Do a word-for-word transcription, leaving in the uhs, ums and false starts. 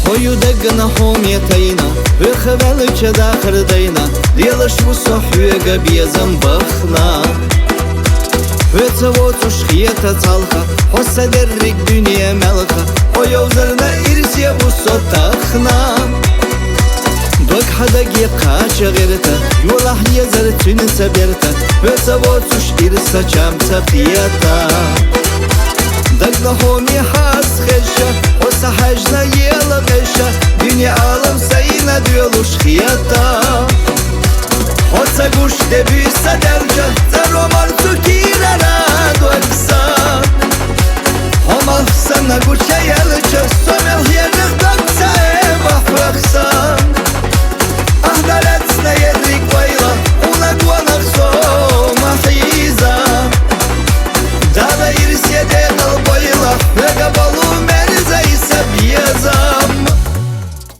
Хьо ю дагна хьоме тайна, хьоьха велча дахар дайна, лелаш ву со хьоьга безам бахна. Хьоьца воцуш хета цхьалха, хьо са дерриг дуьне мелха, хьо йовзарна ирсе ву со тахна. Дог хьа даге кхача гӀерта, йолахь езар цуьнца берта, хьоьца воцуш ирса чам ца кхета. Дагна хьоме хьас хезча, хьо са хьаьжна ела къеша, дуьне алам сайна доьлуш хета. Хьо ца гуш де буьйса делча, цӀаро марцу кийрара догса. Хьо мах санна гуча елча,